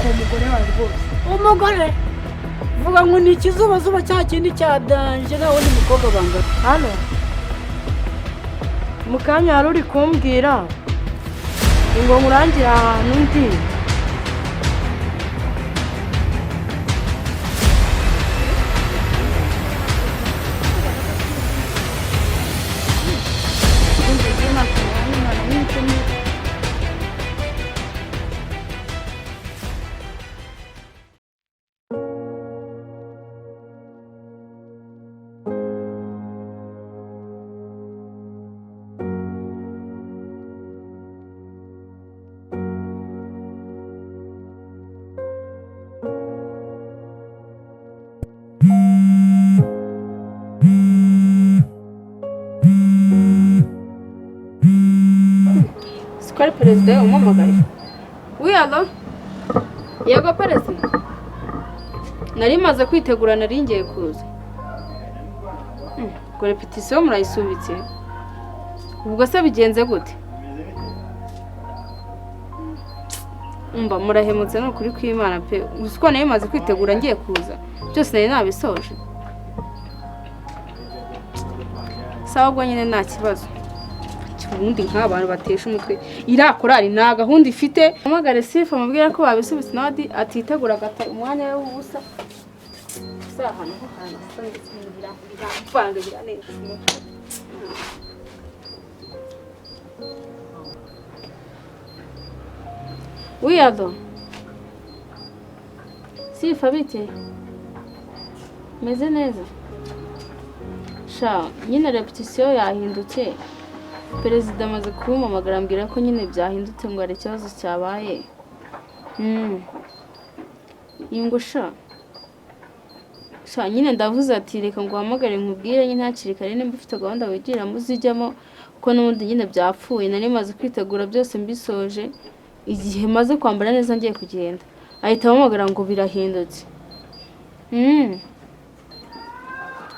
uwo mugore wawe rwose. Umugore, vuga ngo ni ikizubazuba cya kindi cya danger, nta wundi mukobwa bangana. Hano mu kanya wari uri kumbwira ngo nkurangire ahantu ndi. Siko ari perezida umamagaye? Oui, allô? Yego perezida, nari maze kwitegura, nari ngiye kuza. Ngo répétition murayisubitse? Ubwo se bigenze gute? Umva, murahemutse, ni ukuri kw'Imana pe. Uzi ko nari maze kwitegura ngiye kuza, byose nari nabisoje. Sawa, ubwo nyine nta kibazo. Ubundi nk'abantu batesha umutwe iriya korari nta gahunda ifite. Hamagare sifa amubwira ko babisubitse, nawe atitegura agata umwanya we w'ubusa. Si ahantu ho hantu ndetse biravanga, biranesha umutwe. Oui, allô? Sifa, bite? Meze neza. Sha, nyine répétition yahindutse. Perezida amaze kumpamagara ambwira ko nyine byahindutse, ngo hari ikibazo cyabaye. Ngo sha. Sha, nyine ndavuze ati reka nguhamagare nkubwire nyine hakiri kare, nimba ufite gahunda wigiramo uzijyamo, kuko n'ubundi nyine byapfuye. Nari maze kwitegura byose mbisoje, igihe maze kwambara neza ngiye kugenda, ahita ampamagara ngo birahindutse.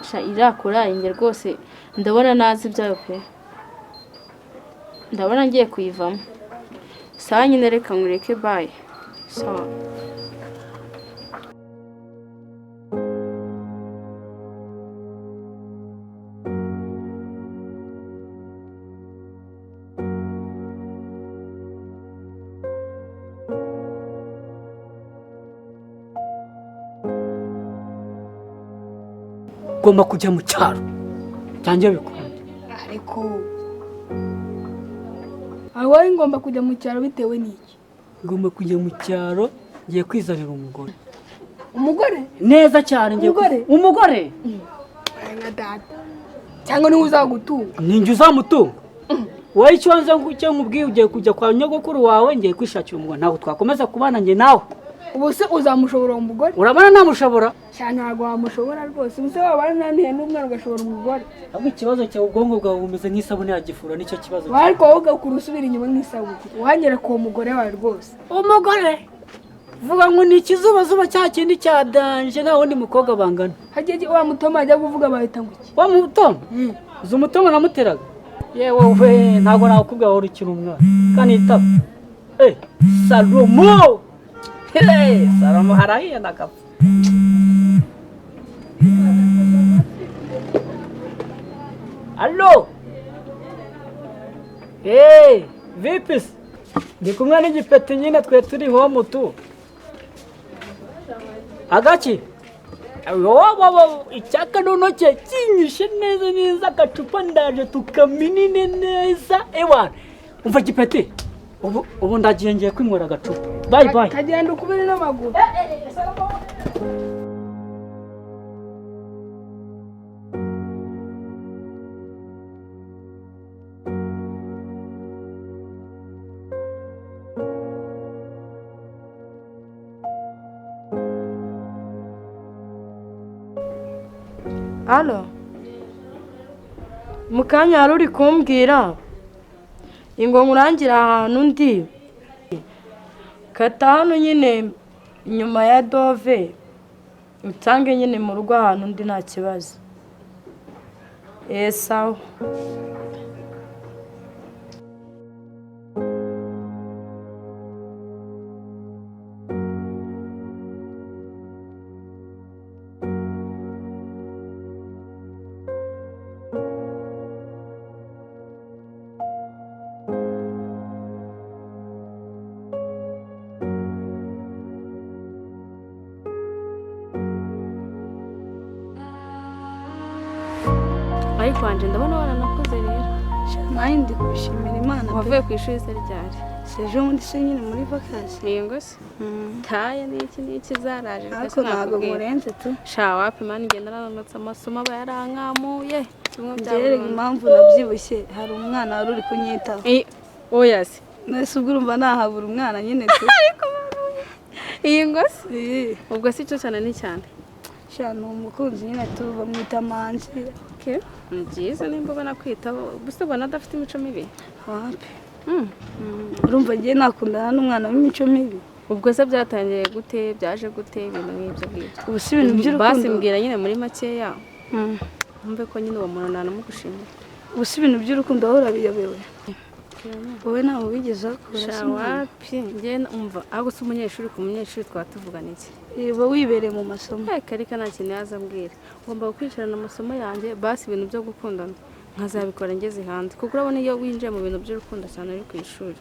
Sha, iriya korari njye rwose ndabona nazi ibyayo pe. Ndabona ngiye kuyivamo. Sawa nyine, reka nkureke, bye. Sawa. Ugomba kujya mu cyaro byanjye bikunda. Ariko aho wowe ngomba kujya mu cyaro bitewe n'iki? Ngomba kujya mu cyaro, ngiye kwizanira umugore. Umugore? Neza cyane, ngiye Umugore? Umugore. Nka data cyangwa niwe uzagutunga? Ninjye uzamutunga. Wowe icyo nze icyo nkubwiye, ugiye kujya kwa nyogokuru wawe, ngiye kwishakira umugore. Ntabwo twakomeza kubana njye nawe. Ubu se uzamushobora uwo mugore? Urabona namushobora? Cyane, ntabwo wamushobora rwose. Ubu se wabana nanihe n'umwana ugashobora umugore? Ahubwo ikibazo cyawe, ubwonko bwawe bumeze nk'isabune ya gifura, nicyo kibazo cyawe. Ariko wowe ugakura usubira inyuma nk'isabune. Wanyereka uwo mugore wawe rwose. Umugore, vuga ngo ni ikizubazuba cya kindi cya danger, nta wundi mukobwa bangana. Hagiye wa mutoma ajya kuvuga bahita ngo iki? Wa mutoma, uzi umutoma namuteraga? Yewe we, ntabwo nakubwira, wari ukiri umwana kandi itaba. Eh, Salomo! Hey, Salomo harahiye ndagapfa. Allô? Hey, vipi se? Ndi kumwe n'igipeti nyine, twe turi home tu. Agaki? Wowe icyaka noneho cye kinyishe neza neza, agacupa ndaje tukaminine neza ewana. Umva gipeti, ubu ndagiye, ngiye kwinywera agacupa. Bye bye. Kagenda ukubiri n'amaguru. Allô? Mu kanya wari uri kumbwira ngo nkurangire ahantu ndi. Kata hano nyine inyuma ya Dove, unsange nyine mu rugo ahantu ndi, nta kibazo. Eee, sawa. Ariko wanje ndabona waranakuze rero. Nanjye ndi kubishimira Imana pe. Wavuye ku ishuri se ryari? Si ejo bundi se nyine muri vakansi. Yego se. Taye n'iki n'iki zaraje reka Ariko ntabwo sinakubwira. murenze tu. Sha wapi mani, ngenda naramutse amasomo aba yarankamuye. Kimwe bya Njyewe burundu. impamvu nabyibushye hari umwana wari uri kunyitaho. Oya se. Nese ubwo urumva nahabura umwana nyine tu. Iyi ngo se. Iyi. Ubwo si cyo cyane ni cyane. Sha ni umukunzi nyine tu, bamwita Manzi. Okay. Ni byiza nimba ubona kwitaho, gusa ubona adafite imico mibi. Wapi. Urumva ngiye nakundana n'umwana w'imico mibi. Ubwo se byatangiye gute, byaje gute, ibintu nk'ibyo ngibyo? Ubu si ibintu by'urukundo. Basi mbwira nyine muri makeya. Mbe ko nyine uwo muntu nanamugushimira. Ubu si ibintu by'urukundo wowe urabiyobewe. Wowe ntawe wigeze akura. Sha wapi, njye umva ahubwo si umunyeshuri ku munyeshuri twaba tuvugana iki? Uba wibereye mu masomo. Reka reka nta kintu yaza ambwira. Ngomba gukurikirana amasomo yanjye, basi ibintu byo gukundana nkazabikora ngeze hanze. Kuko urabona iyo winjiye mu bintu by'urukundo cyane uri ku ishuri,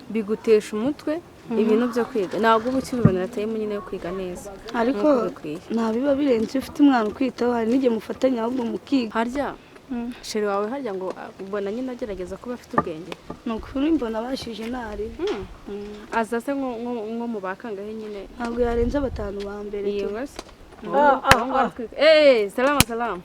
bigutesha umutwe ibintu byo kwiga. Ntabwo uba ukibibonera time nyine yo kwiga neza. Ariko nk'uko bikwiye. nta biba birenze iyo ufite umwana ukwitaho, hari n'igihe mufatanya ahubwo mukiga. Harya sheri wawe harya ngo ubona nyine agerageza kuba afite ubwenge. Ni ukuri mbona abashije ntari. Aza se nko mu bakangahe nyine? Ntabwo yarenza batanu ba mbere tu. Yego se. Salama salama.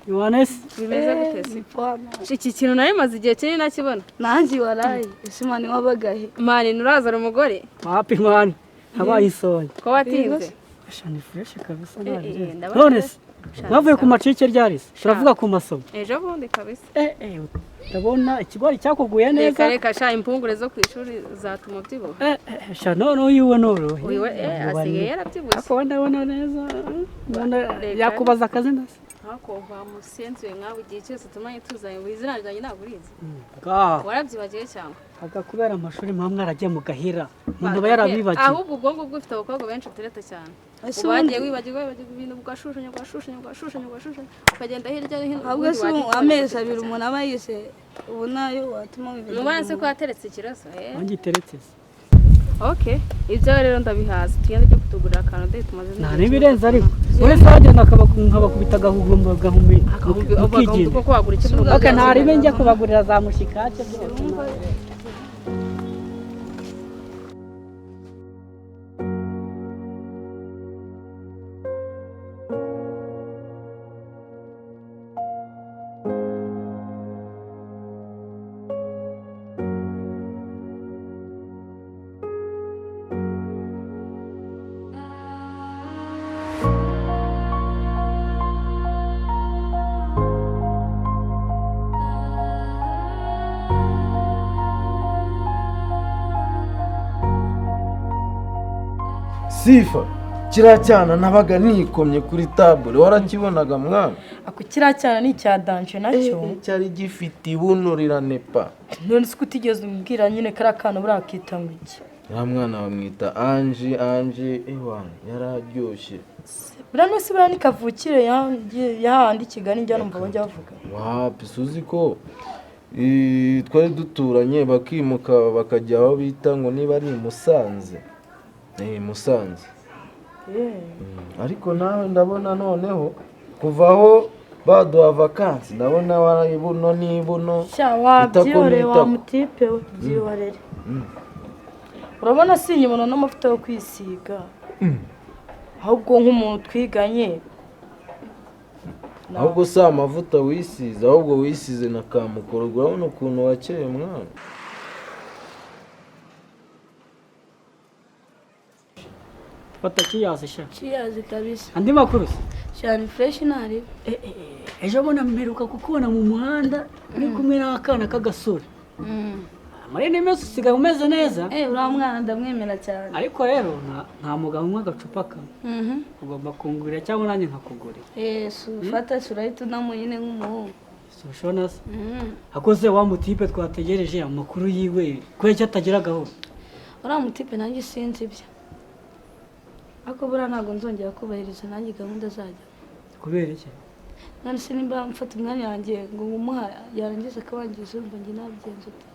Yohanes. Bimeze gute se? Ni poa. Iki kintu nari maze igihe kinini nakibona. Nanjye waraye. Ese mani wabagahe? Mani nurazara umugore? Wapi mani? Nabayisoye. Ko watinze? Sha ni fresh kabisa Eh, nari. None se mwavuye ku macike ryari se? Turavuga ku masomo. Ejo bundi kabisa. Ndabona ikigori cyakuguye neza. Reka reka sha, impungure zo ku ishuri zatuma ubyibuha. Sha none uyiwe norohe. Uyiwe asigaye yarabyibushye. Ariko ndabona neza. Yakubaza akazina se. Ariko wamusenzuye nkawe igihe cyose tumanye tuzanye ngo izina ryanjye ntabwo urizi. Warabyibagiwe cyangwa? Aga kubera amashuri mpamwe mwaragiye mu gahira. Umuntu aba yarabibagiwe. Ahubwo ubwonko bw'ufite abakobwa benshi utereta cyane. Ubagiye wibagirwa ibintu ugashushanya ugashushanya ugashushanya ugashushanya ukagenda hirya no hino. Ahubwo se amezi abiri umuntu aba yize ubu nayo watuma wibagirwa. Mubana se ko yateretse ikiroso? Nanjye iteretse se. Okay, ibyo rero ndabihaza. Tugende tujye kutugurira akantu dore tumaze. Nta n'ibirenze ariko. Wese wagenda nkabakubita agahumbi mukigira. Kuko wagura icyo mu Okay, nta ribe njya kubagurira za mushikake byose. Sifa, kiriya cyana nabaga nikomye kuri tabure warakibonaga mwana. Ako kiriya cyana ni icya danje nacyo. Cyari gifite ibuno riranepa. None se utigeze umbwira nyine kariya kana burakita ngo iki? Ya mwana bamwita Ange, Ange ewana yararyoshye. Buriya nose buriya ni kavukire yahandi Kigali njya numva bajya bavuga. Wapi suzi ko twari duturanye bakimuka bakajya aho bita ngo niba ari Musanze. Musanze. Ariko nawe ndabona noneho kuva aho baduha vakansi ndabona warayibuno n'ibuno. Sha wabyihoreye wa mutipe we, byihorere. Urabona sinyibona n'amavuta yo kwisiga. Ahubwo nk'umuntu twiganye. Ahubwo si amavuta wisize, ahubwo wisize na kamukoro. Urabona ukuntu wakeye mwana. Fata kiyazi sha. Kiyazi kabisa. Andi makuru se? Cyane fresh ntari. Ejo bona mperuka kukubona mu muhanda uri kumwe n'akana k'agasore. Muri ino minsi usigaye umeze neza. Uriya mwana ndamwemera cyane. Ariko rero nta mugabo unywa agacupa kamwe. Ugomba kungurira cyangwa nanjye nkakugurira. Fata surahita unamu nyine nk'umuhungu. Sushona se. Akoze wa mutipe twategereje amakuru yiwe kubera icyo atagira gahunda. Uriya mutipe nanjye sinzi ibyo. Ariko buriya ntabwo nzongera kubahiriza nanjye gahunda zajya. Kubera iki? None se nimba mfata umwanya wanjye ngo ngumuha yarangiza akabangiza urumva njye nabigenza ute?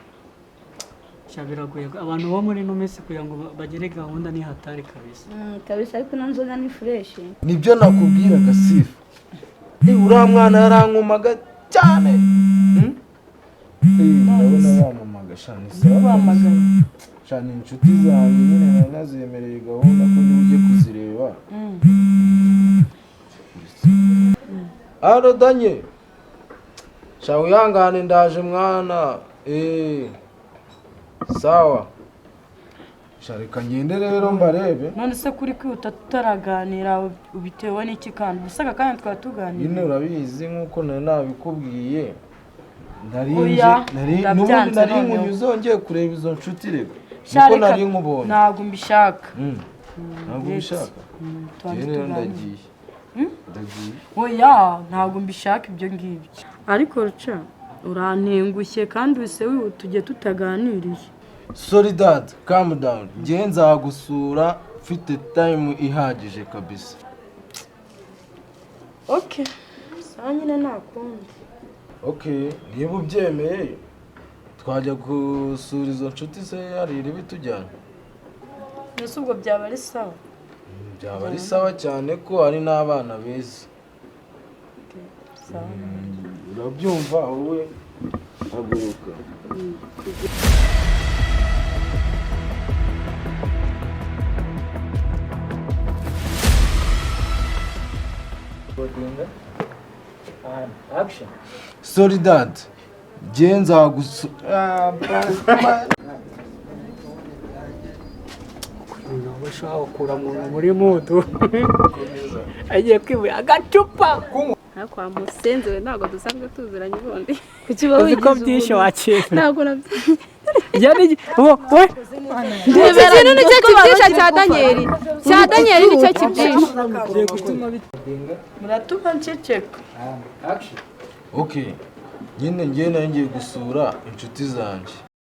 Sha biragoye abantu bo muri ino minsi kugira ngo bagere gahunda ni hatari kabisa. Kabisa ariko ino nzoga ni fresh. Nibyo nakubwiraga Sifa. Uriya mwana yarankomaga Cyane. Ndabona bampamagaye sha, ni sawa. Guhamagara? Sha, ni inshuti zanjye nyine, nari nazemereye gahunda ko niba ugiye kuzireba. Allo, Danye, sha wihangane, ndaje mwana. Sawa sha, reka ngende rero mbarebe. None se kuri kwihuta tutaraganira ubitewe n'iki? Kandi ubusa aka kanya twaba tuganira. Nyine urabizi, nk'uko nari nabikubwiye, nari Oya, nje nari ndabyanze. N'ubundi nari Noneho. nkunyuze wongeye kureba izo nshuti reka. Sha, Niko reka, nari nkubonye. Ntabwo mbishaka. Ntabwo ubishaka? Tubanze Njyewe rero tuganire. ndagiye, ndagiye. Oya, ntabwo mbishaka ibyo ngibyo. Ariko ruca urantengushye kandi wese wihuta tujye tutaganiriye. Solidad, calm down. Njyewe nzagusura mfite time ihagije kabisa. Okay, sawa nyine, nta kundi. Okay, niba ubyemeye twajya gusura izo nshuti se hari iribi tujyana? Mbese ubwo byaba ari sawa? Byaba ari sawa cyane ko hari n'abana beza. Sawa. Urabyumva wowe, haguruka. Action. Solidad, njyewe nzagusura. Bashobora gukura umuntu muri mudu agiye kwibuye agacupa. Ariko wa musenzi we, ntabwo dusanzwe tuziranye ubundi. Kuki uba Uzi ko wigize byinshi umuntu? wakira. Ntabwo nabyo. Wowe. Iki kintu nicyo kibyisha cya Daniyeli, cya Daniyeli nicyo kibyisha. Ugiye gutuma Muratuma nceceka. Action. Okay, nyine njyewe nari ngiye gusura inshuti zanjye.